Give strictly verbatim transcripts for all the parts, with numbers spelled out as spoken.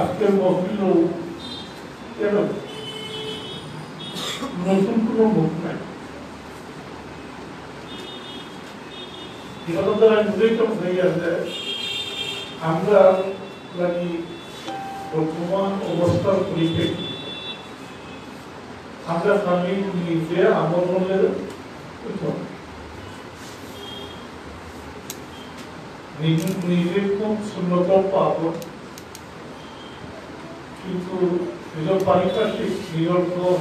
আজকের মহফিল কেন নতুন কোনো মুখ নাই। এগুলো তো আমি বুঝাইতাম চাই যে আমরা লাগি বর্তমান অবস্থার পরিপ্রেক্ষিতে আমরা স্বামী নিজে আমল করলে উত্তম। নিজে, নিজে খুব সুন্নত পাবো, কিন্তু নিজের পারিপার্শ্বিক, নিজের ঘর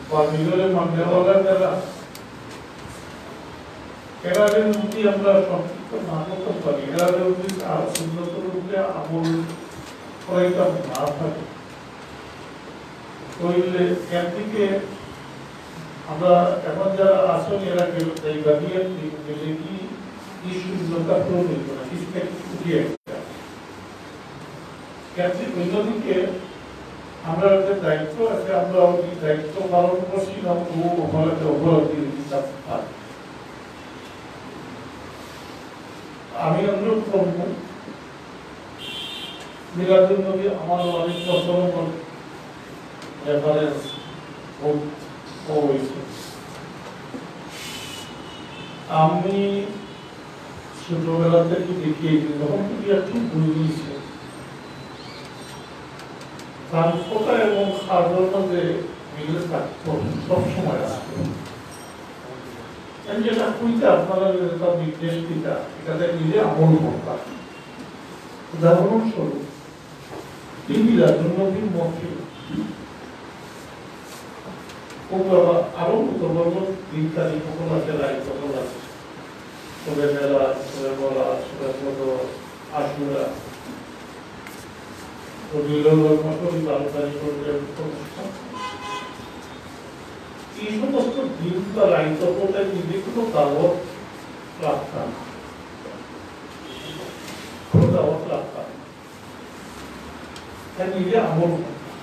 বা নিজের মান্যওয়ালা যারা, এরারে যদি আমরা সম্পৃক্ত না করতে পারি, এরারে যদি আর সুন্নতর উপরে আমল করাইতাম না পারি, তাইলে একদিকে আমরা এখন যারা আছেন, এরা কেউ এই ভাবিয়ে গেলে কি, কি শূন্যতা পূরণ হইতো না, কিছু না কিছু উঠিয়ে আসবে। একদিকে, অন্যদিকে আমরা যে দায়িত্ব আছে, আমরা ওই দায়িত্ব পালন করছি না, ও অপরাধে অপরাধী হিসাব পায়। আমি অনুরোধ করব, মিলাদুন নবী আমার অনেক প্রচলন রেফারেন্স ও, ও হয়েছে। আমি ছোটবেলা থেকে দেখি, যখন তুমি একটু বুঝিয়েছে, তার কথা এবং খাবার মধ্যে মিলে থাকতো, সবসময় আসতো। আমি যেটা কইতে আপনারা যেটা নির্দেশ দিতা, এটাতে নিজে আমল করতাম। উদাহরণস্বরূপ, টিভি রাজনৈতিক মহফিল, ও বাবা, আরো কত বড় দিন তারিখ সকল আছে, রায় সকল আছে, তবে মেলা, তবে বলা, তবে কত আশুরা, রবিউল আউয়াল মাসে ওই বারো তারিখ পর্যন্ত অনুষ্ঠান। এই সমস্ত দিন বা রাইত অবতায় যদি কোনো দাওয়াত রাখতাম, কোনো দাওয়াত রাখতাম, তাই নিজে আমল করতাম।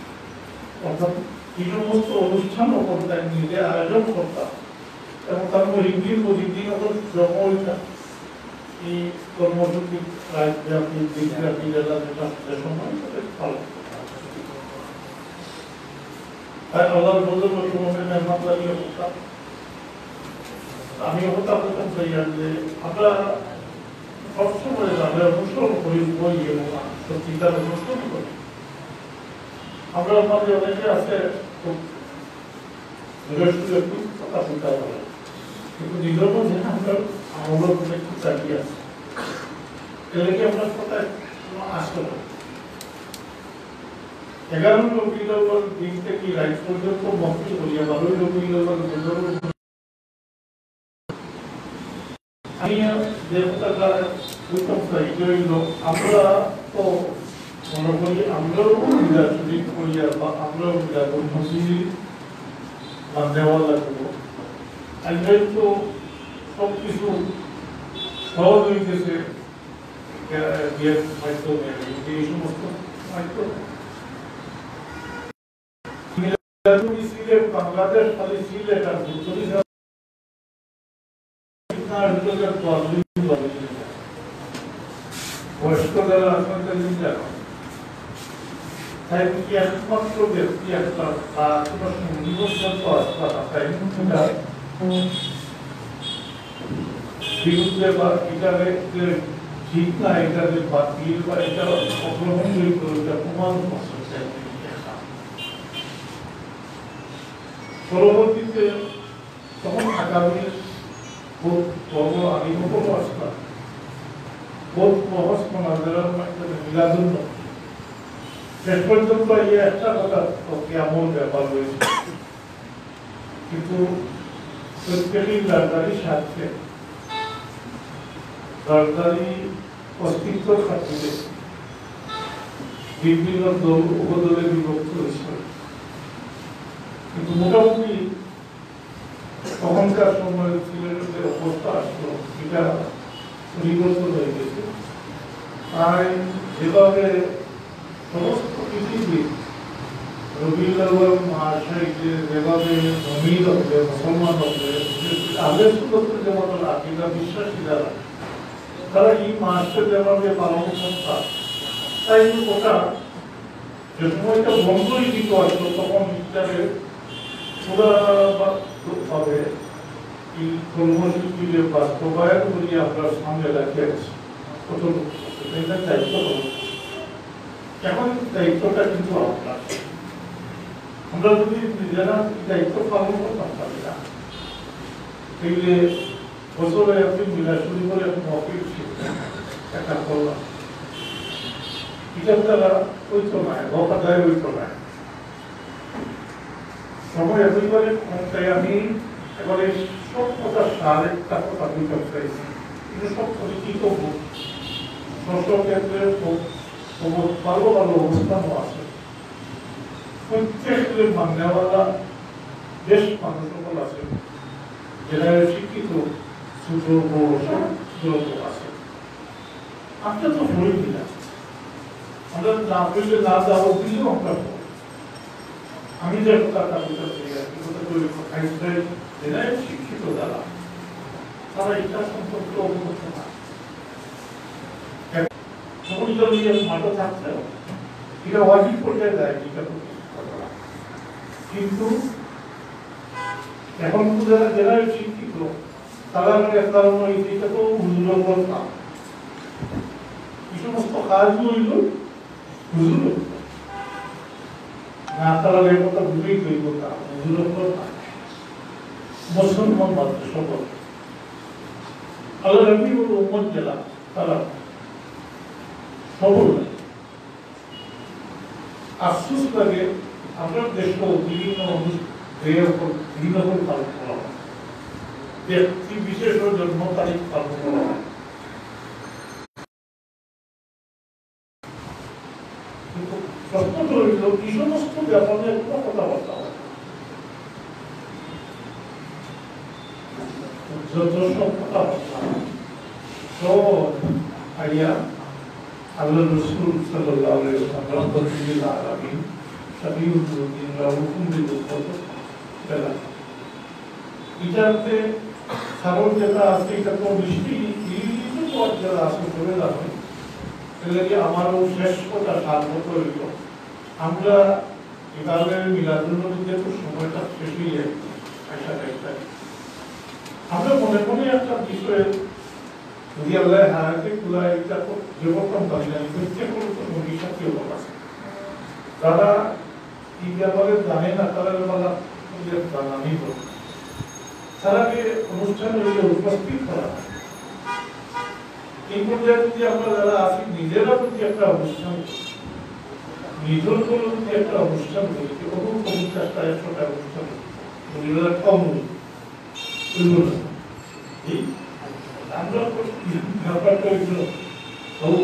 অর্থাৎ এই সমস্ত অনুষ্ঠানও করতাম, নিজে আয়োজন করতাম এবং তার মধ্যে হিন্দি প্রতিদিন ওদের জমা হইতাম। এই কর্মসূচি রাত ব্যাপী, দিন ব্যাপী যেটা যেটা যে সময় করে পালন করতে হবে। তাই আল্লাহর ফজল ও সুমনের মেহমানদারি অবস্থা। আমি কথা বলতাম চাই যে আমরা সবসময় যারা অনুসরণ করি, বই এবং সত্যিকার অনুসরণ করি। আমরা মাঝে অনেকে আছে খুব সুরে সুরে খুব কথা বলতে পারে, কিন্তু নিজের মধ্যে আমরা আমলের মধ্যে একটু চালিয়ে আছে। এর কি আমরা কোথায় কোনো আসতে পারি? এগারো রবিউল আউয়াল দিন থেকে রাইত পর্যন্ত মহফিল করিয়া বারোই রবিউল আউয়াল বুজুর্গ আমি যে কথাটা বলতাম চাই, এটা হইল, আমরা তো মনে করি আমরাও রোজা শরীফ করিয়া বা আমরাও রোজা মসজিদ বা নেওয়া লাগবো। আজকাল তো সব কিছু সহজ হইতেছে, আহ, বিয়ের মাধ্যমে, এই সমস্ত মাধ্যমে। সিলেট, বাংলাদেশ, খালি সিলেট আর উত্তরি বয়স্ক যারা আছেন, তারা নিয়ে যান। তাই কি একমাত্র ব্যক্তি একটা বা আশেপাশে উনিশ বছর তো আসবে না, তাই সেটা বিরুদ্ধে বা এটা যে ঠিক না, এটা যে বাতিল বা এটা অগ্রহণযোগ্য, এটা প্রমাণ করতে চাই। পরবর্তীতে তখন আগামী খুব বড় আলিম হলো আসলাম, খুব মহৎ মোনাজারার মাধ্যমে মিলাদুন নবী। শেষ পর্যন্ত এই একটা কথা তো কিয়ামর ব্যাপার রয়েছে, কিন্তু প্রত্যেকেই জারদারির স্বার্থে, জারদারি অস্তিত্ব খাতিরে বিভিন্ন দল উপদলে বিভক্ত হয়েছিল। কিন্তু মোটামুটি তখনকার সময় সিলেটের যে অবস্থা আসলো, এটা পরিবর্তন হয়ে গেছে। তাই যেভাবে সমস্ত পৃথিবী রবিউল আউয়াল মাস হইতে যেভাবে মমিন হবে, মুসলমান হবে, আহলে সুন্নতের জামাতের আকিদা বিশ্বাসী যারা, তারা এই মাসটা যেভাবে পালন করতা, তাই এই কথা যে সময়টা বন্ধ হয়ে দিত আসলো, তখন ইটারে পুরাভাবে এই কর্মসূচির বাস্তবায়ন করি আমরা সামনে রাখি আছি। কত এটা দায়িত্ব পালন করছে। এখন দায়িত্বটা কিন্তু আপনার। আমরা যদি নিজেরা এই দায়িত্ব পালন করতাম পারি না, তাইলে বছরে আপনি মিলাদ শরীফের এক মহফিল ছিল, একটা করলাম। এটার দ্বারা হইতো না, রোগ আদায় হইতো না। সময় একেবারে কম, তাই আমি এবারে সব কথা সার একটা কথা বলতে চাইছি। কিন্তু সব পরিচিত মুখ, স্ব স্ব ক্ষেত্রে খুব, খুব ভালো ভালো অবস্থানও আছে। প্রত্যেক ক্ষেত্রে মান্যওয়ালা বেশ মানুষ সকল আছে, যারা শিক্ষিত, ছোট বড় সব যত আছে। আমরা তো পড়ি না, আমরা না পড়লে না দাওয়াত দিলেও আমরা পড়ি। আমি যে কথা কাজটা করি আর কি, কথা করি, কথা ইসরায়েল, যারা শিক্ষিত যারা, তারা এটা সম্পর্কে অবগত না। তখন এটা নিয়ে মাথা থাকতে হবে। এটা ওয়াজিব পর্যায়ে যায়, এটা করতে হবে। কিন্তু এখন তো যারা, যারা শিক্ষিত, তারা মানে একটা অন্য, এটা তো হুজুরের কথা। এই সমস্ত কাজ হইল হুজুরের কথা। না, তারা এই কথা বুঝেই তো এই কথা, হুজুরের কথা। মুসলমান মাত্র সকল। আল্লাহ নবী ও উম্মত যারা, তারা সবল নাই। আফসোস লাগে, আমরা দেশও বিভিন্ন অনুষ্ঠান, বিভিন্ন রকম পালন করা হয়, ব্যক্তি বিশেষও জন্ম তারিখ পালন করা হয়। কিন্তু প্রশ্ন তো হইল, এই সমস্ত ব্যাপারে কোনো কথাবার্তা হয় না। যত সব কথাবার্তা, সব আইয়া আল্লাহ রসুল সাল্লাল্লাহু আলাইহি ওয়াসাল্লাম, রহমতুল্লিল আলামিন, শফিউল মুজনিবিন, রাউফুল বিল উম্মত, বেলা। এটাতে কারণ যেটা আছে, এটা তো নিশ্চয়ই এই যে পথ যারা আছে, চলে যাবে। এর লাগি আমারও শেষ কথা সার মতো হইল। আমরা এবারে মিলাদুন নবীর যেহেতু সময়টা শেষ হয়ে যায়, আশা করি তাই। আমরা মনে মনে একটা বিষয়ে যদি আল্লাহ হায়াতে কুলায়, এটা তো যে রকম পারি না, প্রত্যেক কোনো তো নবীর সাথে অভাব আছে। যারা এই ব্যাপারে জানে না, তারা ব্যাপারে জানানি দরকার। তারা যে অনুষ্ঠানে এসে উপস্থিত করা, এই পর্যায়ে যদি আমরা যারা আছি, নিজেরা যদি একটা অনুষ্ঠান করি, নিজের কোনো যদি একটা অনুষ্ঠান করি, যে কোনো পঞ্চাশটা, একশোটা অনুষ্ঠান করি, যদি ওরা কম হইল, হইল না। এই আমরা তো ব্যাপারটা হইল, সব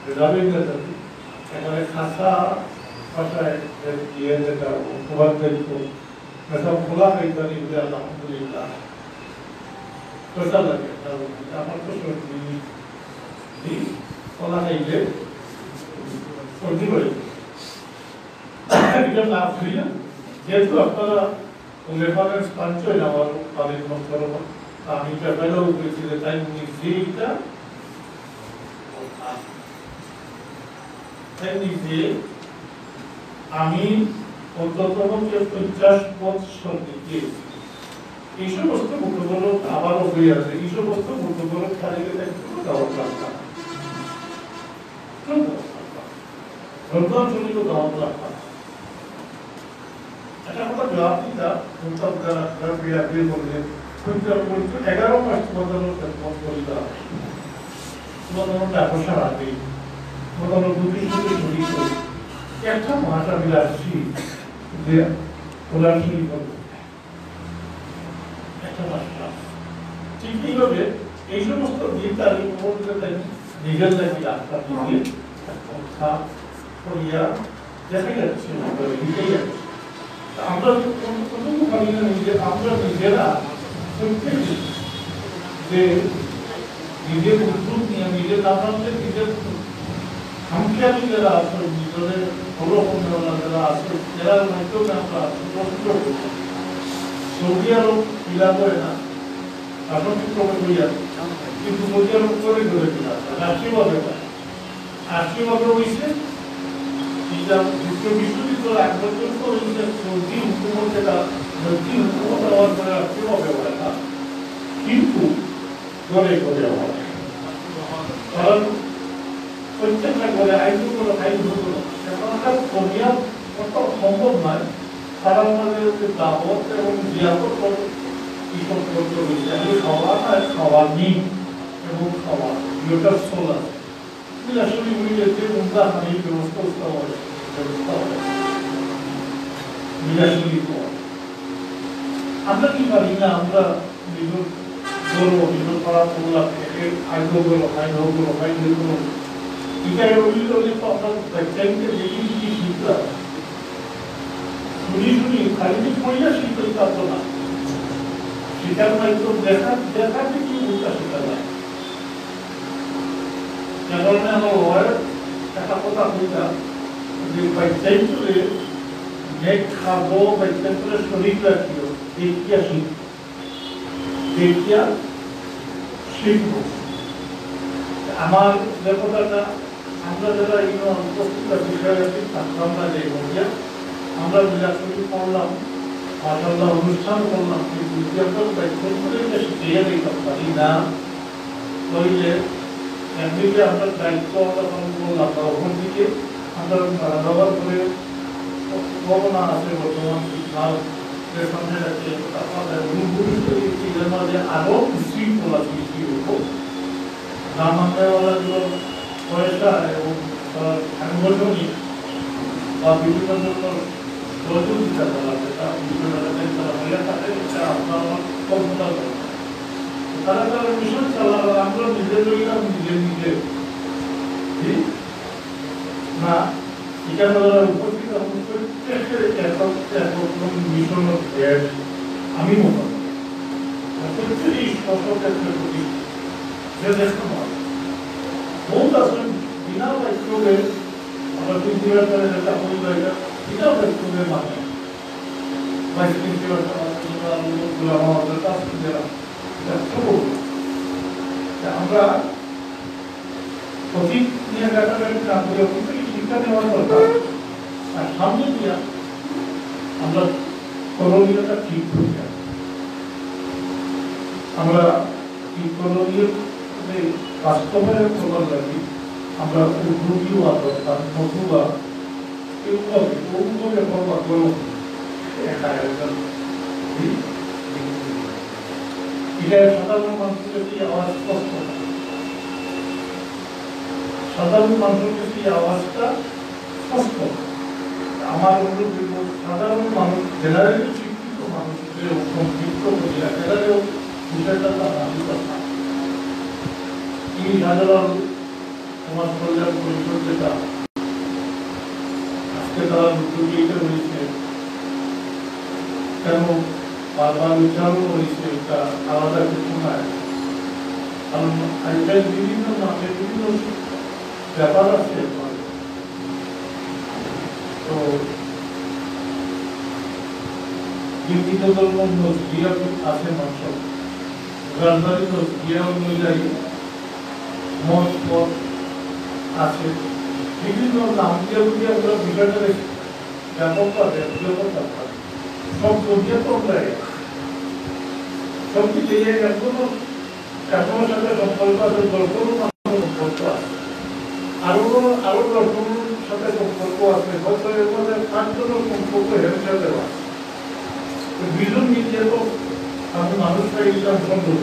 ভেদাভেদ আছে। এখানে খাসা ভাষায় ইয়ে যেটা উপবাদ দিত, এটা খোলা খাইতে পারি, বলে আলহামদুলিল্লাহ। পয়সা লাগে, আমার তো সর্দি নেই। এই খোলা খাইলে সর্দি করে। এটা না করিয়া, যেহেতু আপনারা রেফারেন্স পাচ্ছেন আমার বাড়ির মধ্যে, আমি পেপারেও বলছি যে তাই নিজে এটা, তাই নিজে আমি অন্তত পক্ষে পঞ্চাশ বছর দিকে এই সমস্ত মতবরক আবারও হয়ে আছে, এই সমস্ত মতবরক তারিখে তাই কোনো দাওয়াত রাখতাম না। কোনো দাওয়াত রাখতাম না। রমজান শরীফও দাওয়াত রাখতাম না। একটা কথা জবাব দিতা, বলতাম, যারা, যারা বিয়া বিয়ে করলে, পঞ্চাশ, পঞ্চাশ, এগারো মাস তোমাদের খেদমত করিলাম, তোমাদের ব্যবসা রাখে, তোমাদের দুটি সুখে শরীর করি। একটা মাস আমি রাখছি যে ওরা শরীর করবো। একটা মাস রাখছি। ঠিক এইভাবে এই সমস্ত দিন তারিখ মধ্যে তাই নিজের লাগি রাখতাম, নিজে একটা কথা করিয়া দেখা যাচ্ছে, নিজেই যাচ্ছে। তা আমরা তো কোনো, কোনো পারি না নিজে, আমরা নিজেরা প্রত্যেক দিন যে নিজের উদ্যোগ নিয়ে, নিজের নাম রাখতে, নিজের খামখেয়ালি যারা আছে, নিজেদের ফলো করনেওয়ালা যারা আছে, এরার মাধ্যমে আমরা প্রশ্ন করব। সৌদি আরব মিলাদ হয় না, প্রাসঙ্গিক করে বলি আর কি। কিন্তু সৌদি আরব করে করে দিল, রাষ্ট্রীয়ভাবে হয়। রাষ্ট্রীয়ভাবে হইছে, এটা দ্বিতীয় বিশ্বযুদ্ধের আগ পর্যন্ত হইছে সৌদি হুকুমত, এটা সৌদি হুকুমত হওয়ার পরে রাষ্ট্রীয়ভাবে হয় না, কিন্তু করে করে হয়। কারণ প্রত্যেকটা করে আইন করে, আইন হতো না। এখন আমরা দুনিয়ার কত সম্ভব নয়, তারা আমাদের যে দাওয়াত এবং জিয়ারত করে, কি সব করতে হয়েছে, আমি খাওয়া না, খাওয়া নেই এবং খাওয়া, দুইটা স্থল আছে। মিলাশুলি মিলে যে মুদ্রা হানি ব্যবস্থা উস্তা হয়, ব্যবস্থা হয়। মিলাশুলি করা। আমরা কি পারি না, আমরা নিজের গরু, নিজের পাড়া করলাম, একে আইলো গরু, খাইলো গরু, খাইলো গরু। এটা হইল হলে তো আমরা ব্যবসায়ীকে দেখি কি শিখলাম। শুনি শুনি খালি যে পড়িয়া শিখতে পারতো না। সেটার মাধ্যমে দেখা, দেখা দেখি উল্টা শিখা যায়। যে কারণে আমার ওয়ার একটা কথা কইতাম যে বাচ্চাই চলে নেক খাবো, বাচ্চাই চলে শরীর রাখিও, দেখিয়া শিখবো, দেখিয়া শিখবো। আমার যে কথাটা, আমরা যারা এই উপস্থিত আছি, বিষয় আছি, থাকলাম না যে বলিয়া, আমরা মিলাদুলি করলাম, মাশাআল্লাহ অনুষ্ঠান করলাম, কিন্তু যদি আমরা বাচ্চাই চলে এটা শিখিয়ে দিতে পারি না, তাইলে একদিকে আমরা দায়িত্ব আমরা পালন করলাম, আর অপরদিকে আমরা ব্যবহার করে ভবনা আছে বর্তমান ইসলাম যে সামনে রাখে, তারপরে ভবিষ্যতে এই এর মাঝে আরো বিশৃঙ্খলা সৃষ্টি হইব। না মাননেওয়ালাগুলো পয়সা এবং তার সাংগঠনিক বা বিভিন্ন ধরনের সহযোগিতা করা, যেটা বিভিন্ন জায়গায় তারা হয়ে থাকে, এটা আপনার আমার কল্পনা করে। তারা তারা মিশন চালাবে, আমরা নিজে লইলাম নিজে নিজে। জি? না, এখানে যারা উপস্থিত আছেন, প্রত্যেকের একক একক মিশনের ব্যাচ আমি মনে করি। আর প্রত্যেকেই স্ব-স্ব ক্ষেত্রে প্রতি যে দেখতে পারেন। বহুত আছেন বিনা বাক্যে, আমরা তিন দিনের পরে যেটা বলবো, এটা বিনা বাক্যে মানে। ভাইস প্রিন্সিপাল সাহেব, আমরা গোলাম আমাদের কাছ থেকে গেলাম। এটা খবর। তা আমরা অতীত নিয়ে কাটাকাটি না করে অতীত থেকে শিক্ষা নেওয়ার দরকার। আর সামনে দিয়ে আমরা করণীয়টা ঠিক করতে হবে। আমরা এই করণীয় যে বাস্তবায়ন করার লাগি আমরা উদ্যোগী হওয়া দরকার, নতুবা কেউ হবে, কেউ হবে, বাবা, কেউ হবে। একা একজন। জি? এটা সাধারণ মানুষের কাছে আওয়াজ স্পষ্ট। সাধারণ মানুষের কাছে এই আওয়াজটা স্পষ্ট। আমার অনুরোধ হইল, সাধারণ মানুষ, জেনারেলি শিক্ষিত মানুষদের সম্পৃক্ত করিয়া জেনারেল বিষয়টা জানা দরকার। এই সাধারণ সমাজ কল্যাণ পরিষদ যেটা আজকে তারা উদ্যোগী এটা হয়েছে, কেন বারবার উচ্চারণ হয়েছে, এটা আলাদা কিছু নয়। কারণ আজকাল বিভিন্ন নামে বিভিন্ন ব্যাপার আছে। তো বিভিন্ন ধর্ম নজরিয়া আছে মানুষের। রাজধানী নজরিয়া অনুযায়ী মত পথ আছে। বিভিন্ন নাম দিয়ে যদি আমরা বিষয়টাকে ব্যাপকভাবে ব্যাপকতা পাই, সব নজরিয়া তো আমরা এক। সব কিছু এই একজনও একজনের সাথে সম্পর্ক আছে, দশজনের সাথে সম্পর্ক আছে, আরো, আরো দশজনের সাথে সম্পর্ক আছে, হয়তো এর মধ্যে পাঁচজনের সম্পর্ক হেলথ সাথে আছে। তো বিশজন মিলিয়ে তো আমি মানুষ পাই, এটা সম্ভব।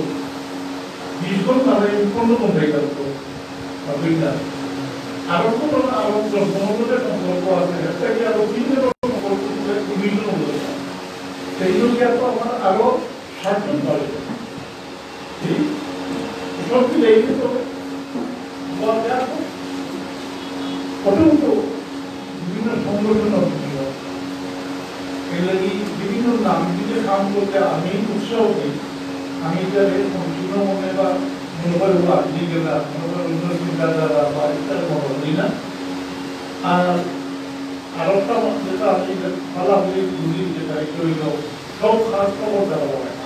বিশজন মানে পনেরো জন হয়ে গেল তো, বা দুইটা। আরো তো আরো দশজনের সাথে সম্পর্ক আছে, হেলথ থেকে আরো তিনজনের সম্পর্ক, দুইজন হলো। সেই জন্য তো আমার আরো সাতজন বাড়ে। জি? সব মিলে এই তো বলা যায়, কত তো বিভিন্ন সংগঠন আছে। এর লাগি বিভিন্ন নাম দিতে কাম করতে আমি উৎসাহ দিই। আমি এটা সংকীর্ণ মনে বা মনে করে ও আপনি গেলা, মনে করে অন্য চিন্তাধারা বা ইত্যাদি মনে করি না। আর আরেকটা যেটা আমি এটা ভালো বুঝি, বুঝি যেটা এটা হইল সব খাস খবর দেওয়া হয় না।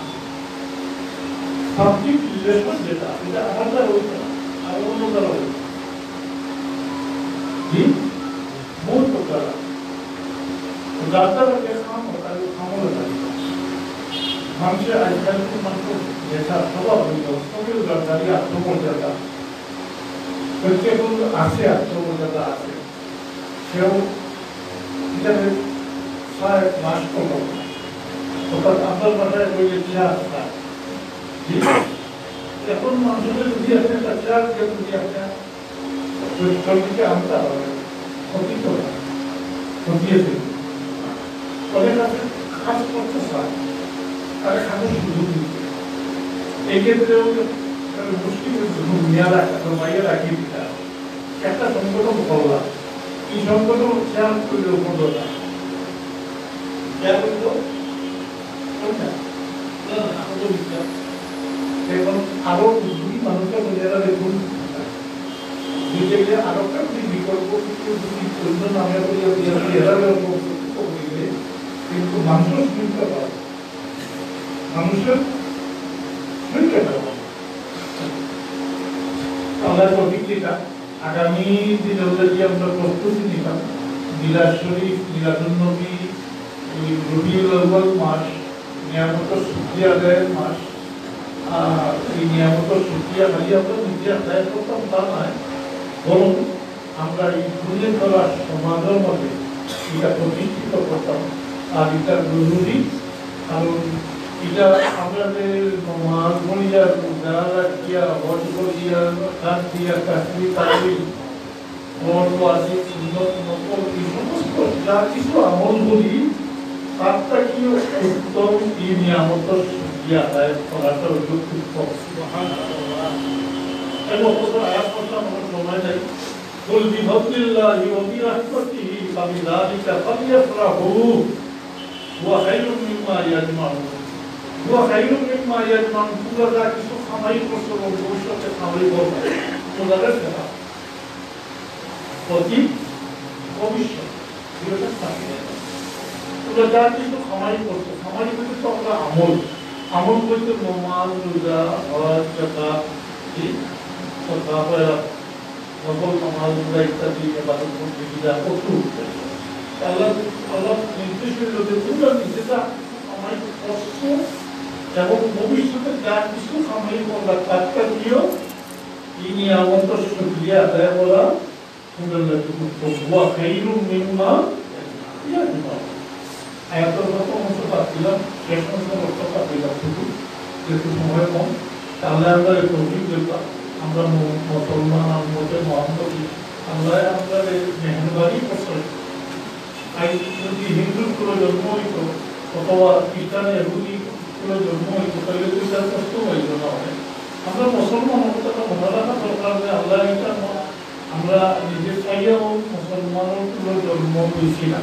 সাবজেক্ট রিলেশন যেটা, এটা আমার দ্বারা হইতো না, আর অন্য দ্বারা হইতো। জি, মূল প্রকার। যার দ্বারা যে কাম হয়, তার কামড়ে লাগে। মানুষের আজকাল মানুষের যেটা স্বভাব হইল, সবই যার দ্বারাই আত্মমর্যাদা। হচ্ছে এখন আছে, আত্মমর্যাদা আছে। সেও এটাকে প্রায় নাশ করল। অর্থাৎ আপনার ভাষায় ওই যে চেয়ার, স্যার। জি? এখন মানুষের যদি আপনি একটা চেয়ার দিয়ে যদি আপনি ওই চর্বিকে আনতে হবে, ক্ষতি তো না, ক্ষতি আছে। অনেক আছে কাজ করতে চায়, তারা কাজের সুযোগ দিতে। এই ক্ষেত্রে ওই যে মুশকিল হচ্ছে, মেয়ারা, বাইরে রাখিয়ে দিতে হবে। একটা সংগঠন করলাম, এই সংগঠন খেয়াল করলে উপর দরকার। খেয়াল করলে কোনটা? না, না, আমাদের বিজ্ঞান। এখন আরো উদ্যোগী মানুষরা বলে, এরা দেখুন, দিতে গেলে আরো একটা যদি বিকল্প কিছু যদি অন্য নামে বলি, আপনি এরা ব্যবহার করতে দিলে, কিন্তু মানুষের সুবিধা পাবে, মানুষের সুবিধা পাবে। আল্লাহ তৌফিক দিতা। আগামী দিনে যদি আমরা প্রস্তুতি নিতাম, মিলাদ শরীফ, মিলাদুন নবী, এই রবিউল আউয়াল মাস, নিয়ামতের শুকরিয়া আদায়ের মাস, আর এই নিয়ামতের শুকরিয়া খালি আমরা নিজে আদায় করতাম তা নয়, বরং আমরা এই ঘুরে চলা সমাজের মধ্যে এটা প্রতিষ্ঠিত করতাম। আর এটা জরুরি, কারণ এটা আমরা যে নমাজ পড়িয়া, রোজা রাখিয়া, হজ করিয়া, জাকাত দিয়া, চাকরি করি, ফরজ, ওয়াজিব, সুন্নত, নফল, এই সমস্ত যা কিছু আমল করি, তার থাকিও উত্তম এই নিয়ামতের শুকরিয়া আদায় করাটা হইল উত্তম। এবং অবশ্য আয়াত পড়তে আমার সময় নাই। قل بفضل الله وبرحمته فبذلك فليفرحوا هو خير مما يجمعون। هو خير مما يجمعون। তোমরা যা কিছু কামাই করছো এবং ভবিষ্যতে কামাই করবে, তোমরা সেটা অতীত, ভবিষ্যৎ, দুইটা থাকে। তোমরা যা কিছু কামাই করছো, কামাই করতে তো আমরা আমল, আমল বলতে নমাজ, রোজা, হজ, জাকাত, জি, সদকা, পয়লা, নফল নমাজ, রোজা ইত্যাদি ইবাদত বন্দেগী যা করতে হচ্ছে। আল্লাহ, আল্লাহ নির্দেশ হইল যে তোমরা নিজে যা কিছু কামাই করছো এবং ভবিষ্যতে যা কিছু কামাই করবা, তার দিয়েও এই নিয়ামতের শুকরিয়া আদায় করা সুন্দর লাগছে, খুব কম। هو خير مما يجمعون। আয়াতের প্রথম অংশ বাদ দিলাম, শেষ অংশ অর্থ বাদ দিলাম শুধু, যেহেতু সময় কম। তাহলে আমরা এই তৌফিক দিলাম, আমরা মু-, মুসলমান, উম্মতে মুহাম্মদী, আল্লাহ আমরা এই মেহেরবানি করছেন। আর যদি হিন্দুর কুলে জন্ম হইতো অথবা খ্রিস্টান, ইহুদি কুলে জন্ম হইতো, তাহলে তো এটার কষ্ট হইতো না অনেক। আমরা মুসলমান অবস্থাটা মনে রাখা দরকার যে আল্লাহ এটা আমরা নিজে চাইয়াও মুসলমানের কুলে জন্ম হইছি না।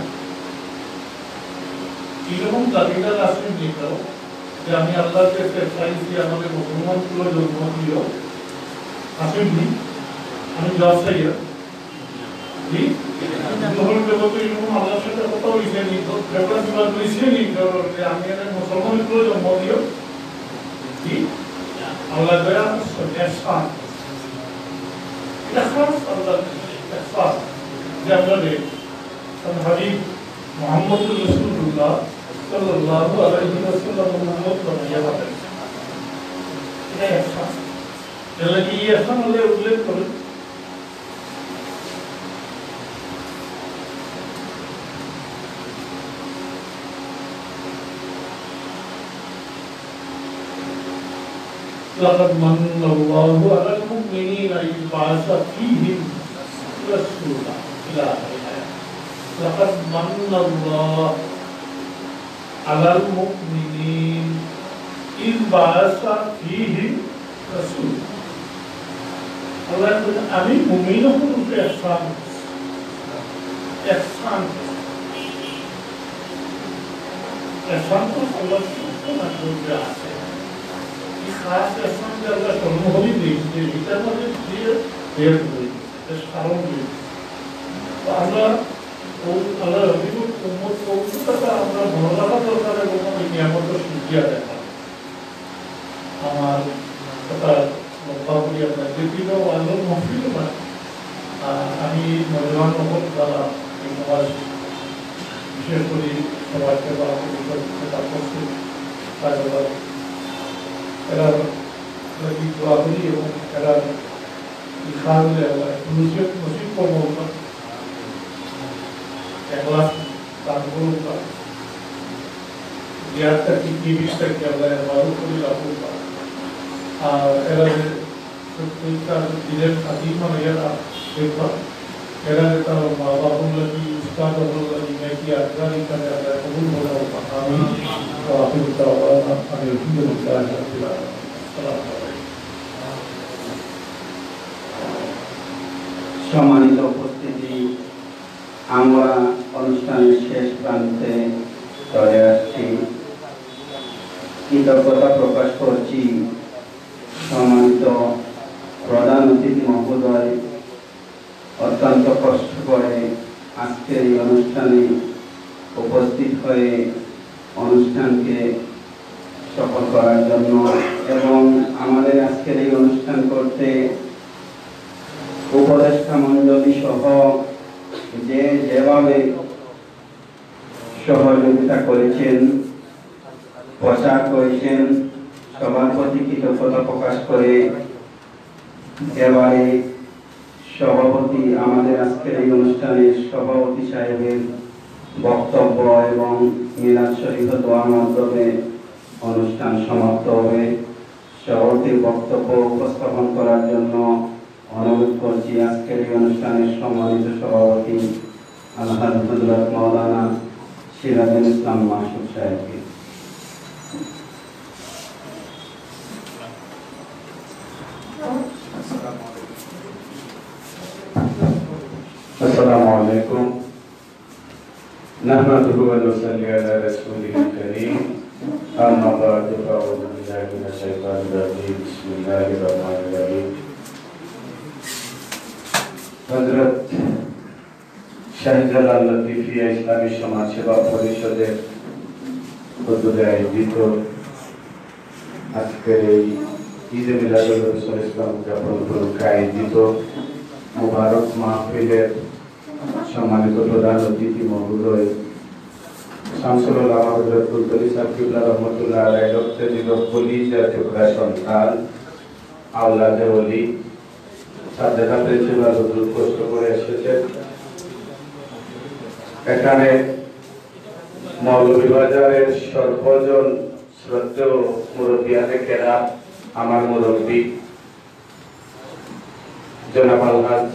এরকম দাবিদার আছে নি কেউ যে আমি আল্লাহর কাছে চাইছি আমাদের মুসলমান কুলে জন্ম দিও? আছে নি? আমি জবাব চাই। জি? জহর জগতে এরকম আল্লাহর সাথে কথা হইছে নি, তো ফেরত বিবাদ হইছে নি, কারণ যে আমি একটা মুসলমান কুলে জন্ম দিও। জি? আল্লাহ দয়া করছেন, এহসান। এটা খাস আল্লাহর এহসান। যে আপনাদের তার হাবিব মুহাম্মদুর রাসূলুল্লাহ সাল্লাল্লাহু আলাইহি ওয়াসাল্লাম উম্মত বানাইয়া পাঠাইছেন। এটা এহসান। এর লাগি এই এহসান আল্লাহ উল্লেখ করেন। لقد من الله على المؤمنين إذ بعث فيهم رسولا إلى آخر الآية. لقد من الله على المؤمنين إذ بعث فيهم رسولا. আল্লাহ বলেন, আমি মুমিন অকলর উপরে এহসান করছি। এহসান করছি। এহসান তো আল্লাহর সবসময় উপরে আছে। এই খাস এহসান যে আল্লাহ স্মরণ করি দিয়েছে, এটার মধ্যে দিয়ে বের করে দিয়েছে, বেশ কারণ রয়েছে। তো আমরা ও আল্লাহ হাবিবুর উম্মত, পবিত্রতা আমরা মনে রাখা দরকার এবং এই নিয়ামতের শুকরিয়া দেখা। আমার লম্বা করি আমরা যে দিনও আলোর মহফিল না, আহ, আমি নজওয়ান মহল যারা এই সমাজ, বিশেষ করে সমাজ সেবা পরিষদ সেবা করছে, তারা এরা লাগি দোয়া করি এবং এরা এই খাওয়ালে আল্লাহ নসিব, নসিব করবো না। এখলাস দান করুক না। জিয়ারটা কি, কি বিষয়টা কি আল্লাহ এর মারুফ করে রাখুক না। আর এরা যে প্রত্যেকটা দিনের খাতির মানে এরা দেখবা, এরা যে তার মা বাবা বললে কি, উস্তাদ বললে কি, নাকি আজকাল এখানে আল্লাহ কবুল করে রাখুক না। আমি তো আফির দাওয়ান, আমি আলহামদুলিল্লাহ রাব্বিল আলামিন। আসসালামু আলাইকুম। সম্মানিত উপস্থিতি, আমরা অনুষ্ঠানের শেষ প্রান্তে চলে আসছি। কৃতজ্ঞতা প্রকাশ করছি সম্মানিত প্রধান অতিথি মহোদয় অত্যন্ত কষ্ট করে আজকের এই অনুষ্ঠানে উপস্থিত হয়ে অনুষ্ঠানকে সফল করার জন্য এবং আমাদের আজকের এই অনুষ্ঠান করতে উপদেষ্টা মণ্ডলী সহ যে যেভাবে সহযোগিতা করেছেন, প্রচার করেছেন, সবার প্রতি কৃতজ্ঞতা প্রকাশ করে এবারে সভাপতি, আমাদের আজকের এই অনুষ্ঠানের সভাপতি সাহেবের বক্তব্য এবং মিলাদ শরীফে দোয়ার মাধ্যমে অনুষ্ঠান সমাপ্ত হবে। সভাপতির বক্তব্য উপস্থাপন করার জন্য অনুরোধ করছি আজকের এই অনুষ্ঠানের সম্মানিত সভাপতি আলহাজ হযরত মাওলানা সিরাজুল ইসলাম মাসুদ সাহেবকে। السلام عليكم. نحمده ونصلي على رسوله الكريم. أما بعد، فأعوذ بالله من الشيطان الرجيم. بسم الله الرحمن الرحيم. হযরত শাহজালাল লতিফিয়া ইসলামী সমাজসেবা পরিষদের উদ্যোগে আয়োজিত আজকের এই ঈদে মিলাদুন নবী সাল্লাল্লাহু আলাইহি ওয়াসাল্লাম উদযাপন উপলক্ষে আয়োজিত মোবারক মাহফিলের সম্মানিত প্রধান অতিথি মহোদয় শামসুল উলামা হযরত ফুলতলী সাহেব কিবলা রহমতুল্লাহ আলাইহির রক্তে নিরব কলিজার টুকরা সন্তান আওলাদে ওলি সাজ্জাদা প্রিন্সিপাল হুজুর কষ্ট করে এসেছেন। এখানে মৌলভীবাজারের সর্বজন শ্রদ্ধেয় মুরব্বিয়ানে কেরাম, আমার মুরব্বী জনাব আলহাজ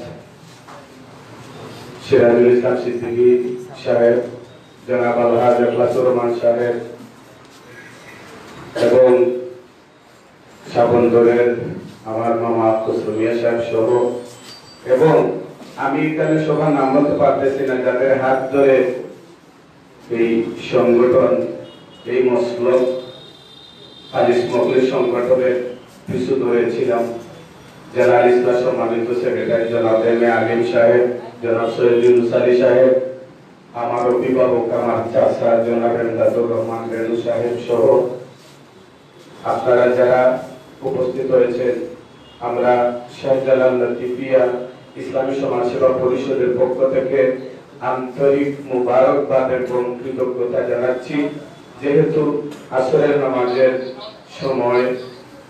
সিরাজুল ইসলাম সিদ্দিকী সাহেব, জনাব আলহাজ ইখলাসুর রহমান সাহেব এবং শাবন্দরের আমার মামা খসরু মিয়া সাহেব সহ, এবং আমি এখানে সবার নাম বলতে পারতেছি না, যাদের হাত ধরে এই সংগঠন, এই মসলক আনিস মখলিস সংগঠনের পিছু ধরেছিলাম, জেলা ইসলাম সম্মানিত সেক্রেটারি জনাব এম এ আলিম সাহেব, জনাব সৈয়দ ইউনুস আলী সাহেব, আমার অভিভাবক, আমার চাচা জনাব এমদাদুর রহমান রেনু সাহেব সহ আপনারা যারা উপস্থিত হয়েছেন, আমরা শাহজালাল লতিফিয়া ইসলামী সমাজসেবা পরিষদের পক্ষ থেকে আন্তরিক মোবারকবাদ এবং কৃতজ্ঞতা জানাচ্ছি, যেহেতু আসরের নামাজের সময়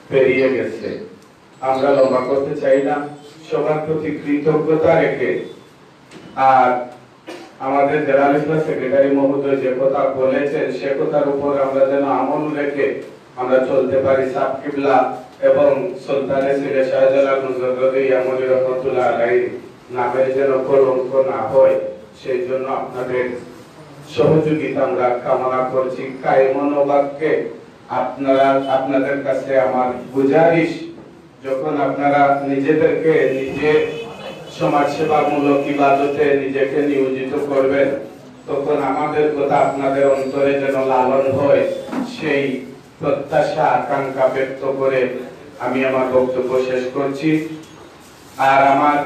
পেরিয়ে গেছে। আমরা লম্বা করতে চাই না, সবার প্রতি কৃতজ্ঞতা রেখে আর আমাদের জেলা ইসলাম সেক্রেটারি মহোদয় যে কথা বলেছেন, সে কথার উপর আমরা যেন আমল রেখে আমরা চলতে পারি। সাব কিবলা এবং সুলতানে সিলেট শাহজালাল মুজাররদে ইয়ামনি রহমতুল্লাহ আলাইহির নামের যেন কলঙ্ক না হয়, সেই জন্য আপনাদের সহযোগিতা আমরা কামনা করছি। কায় মনো বাক্যে আপনারা, আপনাদের কাছে আমার গুজারিশ, যখন আপনারা নিজেদেরকে নিজে সমাজসেবামূলক ইবাদতে নিজেকে নিয়োজিত করবেন, তখন আমাদের কথা আপনাদের অন্তরে যেন লালন হয়, সেই প্রত্যাশা আকাঙ্ক্ষা ব্যক্ত করে আমি আমার বক্তব্য শেষ করছি। আর আমার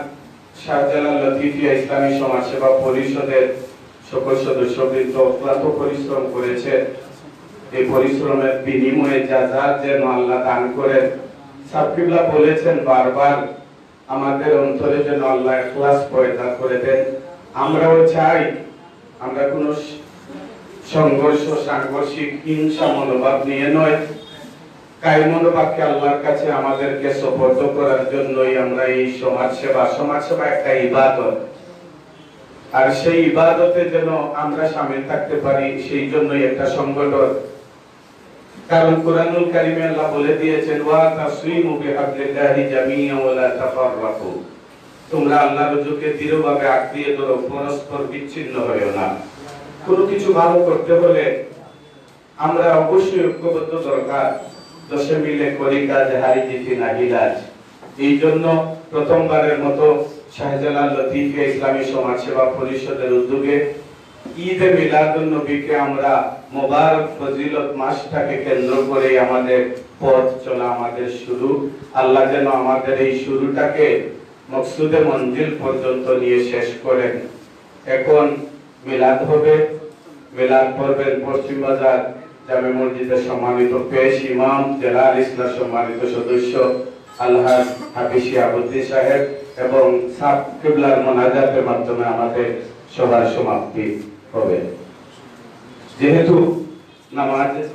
শাহজালাল লতিফিয়া ইসলামী সমাজসেবা পরিষদের সকল সদস্যবৃন্দ অক্লান্ত পরিশ্রম করেছে। এই পরিশ্রমের বিনিময়ে যা যা যেন আল্লাহ দান করেন, সাব কিবলা বলেছেন বারবার, আমাদের অন্তরে যেন আল্লাহ ইখলাস পয়দা করে দেন। আমরাও চাই, আমরা কোনো সংঘর্ষ, সাংঘর্ষিক, হিংসা মনোভাব নিয়ে নয়, কায়মনোবাক্যে আল্লাহর কাছে আমাদেরকে সোপর্দ করার জন্যই আমরা এই সমাজ সেবা। সমাজ সেবা একটা ইবাদত, আর সেই ইবাদতে যেন আমরা সামিল থাকতে পারি, সেই জন্যই একটা সংগঠন। কারণ কোরআনুল কারিমে আল্লাহ বলে দিয়েছেন, "ওয়া তাসিমু বিহাবলিল্লাহি জামিআ ওয়া লা তাফাররাকু।" তোমরা আল্লাহর রজ্জুকে দৃঢ়ভাবে আঁকড়িয়ে ধরো, পরস্পর বিচ্ছিন্ন হয়েও না। কোনো কিছু ভালো করতে হলে আমরা অবশ্যই ঐক্যবদ্ধ দরকার। "দশে মিলে করি কাজ, হারি জিতি নাহি লাজ।" এই জন্য প্রথমবারের মতো শাহজালাল লতিফিয়া ইসলামী সমাজ সেবা পরিষদের উদ্যোগে ঈদে মিলাদুন নবীকে আমরা মোবারক ফজিলত মাসটাকে কেন্দ্র করে আমাদের পথ চলা, আমাদের শুরু। আল্লাহ যেন আমাদের এই শুরুটাকে মকসুদে মঞ্জিল পর্যন্ত নিয়ে শেষ করেন। এখন মিলাদ হবে। মিলাদ পড়বেন পশ্চিম বাজার জামে মসজিদের সম্মানিত পেশ ইমাম, জেলা আল ইসলাহর সম্মানিত সদস্য আলহাজ হাফিজ শিহাবুদ্দিন সাহেব এবং সাব কিবলার মোনাজাতের মাধ্যমে আমাদের সভার সমাপ্তি হবে। যেহেতু নামাজ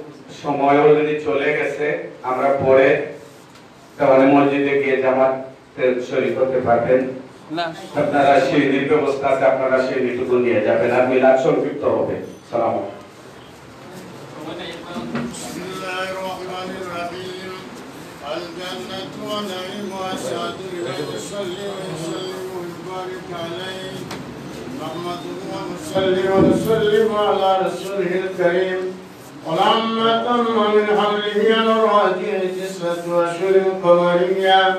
সময় already চলে গেছে, আমরা পরে দেওয়ানি মসজিদে গিয়ে জামাতে শরীক হতে পারবেন। না। আপনারা শিরনির ব্যবস্থা আছে, আপনারা শিরনিটুকু নিয়ে যাবেন, আর মিলাদ সংক্ষিপ্ত হবে। সালাম। بسم الله الرحمن الرحيم. الجنة ونعيمها شاهد لمن يصلي ويسلم ويبارك عليه. نحمده ونصلي ونسلم على رسوله الكريم. ولما تم من حمله على الراجح تسعة أشهر قمرية،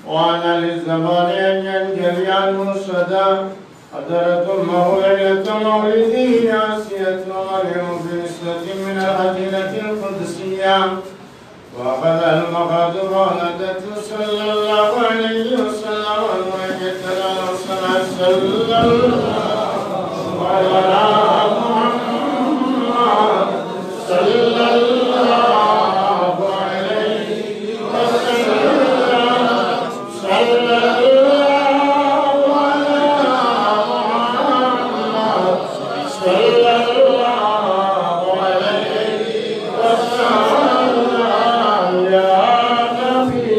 وعن أهل الزمان أن ينجلي عنه الصدى، حضرت أمه ليلة مولده آسية ومريم بنسبة من الأدلة القدسية، وأخذ المخاض فولدته صلى الله عليه وسلم، وهي تتلى الصلاة صلى الله على محمد صلى الله عليه وسلم. صلى الله على محمد صلى الله عليه وسلم. يا نبي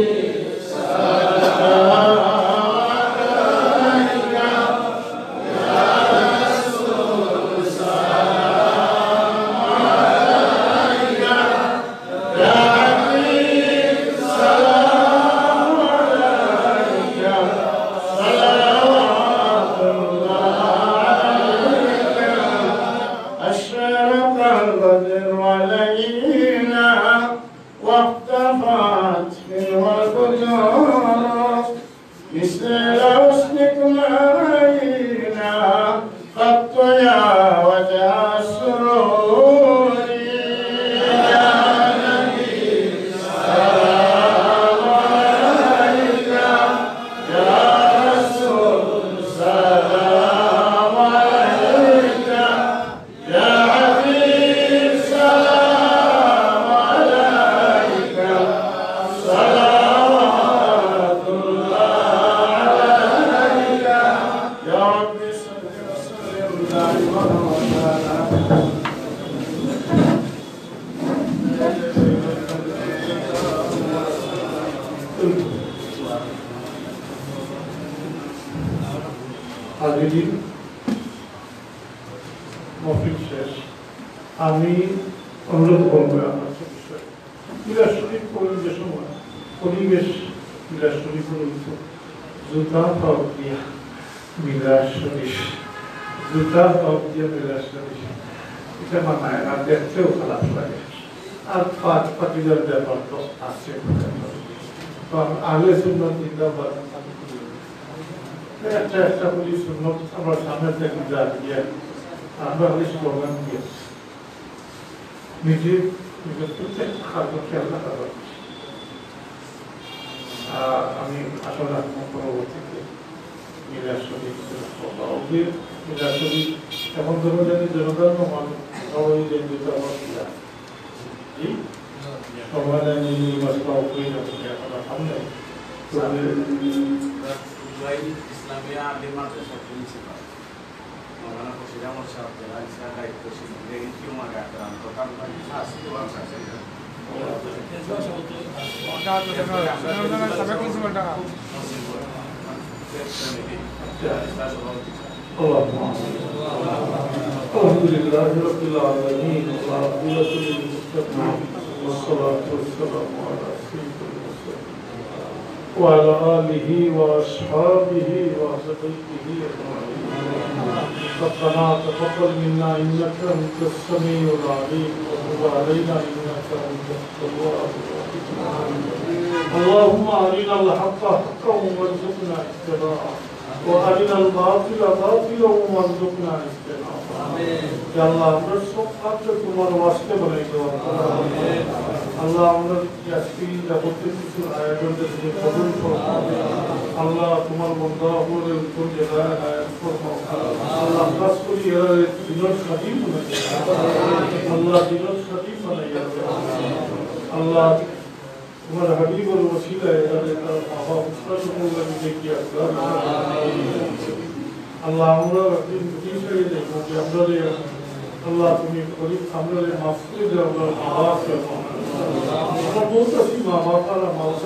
سلام عليك، يا رسول سلام عليك، يا حبيب سلام عليك، صلوات الله عليك. أشرق البدر علينا واختفت منه البدور، مثل حسنك ما رأينا قط يا وجه السرور. يا نبي سلام عليك، يا رسول سلام عليك، يا حبيب سلام عليك، صلوات الله عليك. يا رب صل وسلم دائما أبدا. হাজিরিন, মহফিল শেষ। আমি অনুরোধ করবো আমার সদস্য মিলাদ শরীফ পড়েন যে সময় পরিবেশ মিলাদ শরীফ পড়েন তো জুতা পাও দিয়া মিলাদ শরীফ, জুতা পাও দিয়া মিলাদ শরীফ, এটা মানায় না, দেখতেও খারাপ লাগে। আর পাঁচ পাতিলার ব্যাপার তো আছে। তো আহলে সুন্নাত জিন্দাবাদ। একটা একটা করে সুন্নত আমরা সামনে থেকে যা দিয়ে আমরা খালি স্লোগান দিয়ে নিজে নিজের প্রত্যেক কাজকে আল্লাহ তাআলা। আহ, আমি আশা রাখবো পরবর্তীতে মিলাদ শরীফ হবে। মিলাদ শরীফ এমন ধরো যেন জনগণ মানুষ সবাই যে যেটা আমার ক্রিয়া। জি? সমাধান এই মাসটা অপেক্ষা করে এখন আর সামনে। সামনে দুবাই ইসলামিয়া আলিম মাদ্রাসার প্রিন্সিপাল মৌলানা খুরশিদ আহমদ সাহেব জেলা ইসলাম দায়িত্বশীল, এই টিউমার আক্রান্ত, তার বাড়ি শাস্তি ওয়ান শাস্তি। اللهم آمين. الحمد لله رب العالمين، والعاقبة للمتقين، والصلاة والسلام على سيد المرسلين وعلى آله وأصحابه وأهل بيته أجمعين. ربنا تقبل منا إنك أنت السميع العليم وتب علينا إنك أنت التواب الرحيم. اللهم أرنا الحق حقا وارزقنا اتباعه وأرنا الباطل باطلا وارزقنا اجتنابه. ইয়া আল্লাহ, আমরা সব কাজকে তোমার ওয়াস্তে বানাই দাও। আল্লাহ, আমরা আজকে এই যাবতীয় কিছু আয়োজন তুমি কবুল করো। আল্লাহ, তোমার বন্দা অকলরে উত্তম জাগায় আয়োজন করো। আল্লাহ, খাস করি এরা দিনের খাদিম বানাই দাও। আল্লাহ, দিনের খাদিম বানাই দাও। আল্লাহ, তোমার হাবিবর ওসিলায় এরা তার মা বাপ উস্তাদ সকলরে দেখি আল্লাহ। আল্লাহ, আমরা একদিন বুঝি চাই দেখবো যে আমরা রে, আল্লাহ, তুমি গরিব, আমরা রে মাফ করে দাও, আমরা মা বাপ। আমরা বহুত আছি মা বাপ আর মা বাপ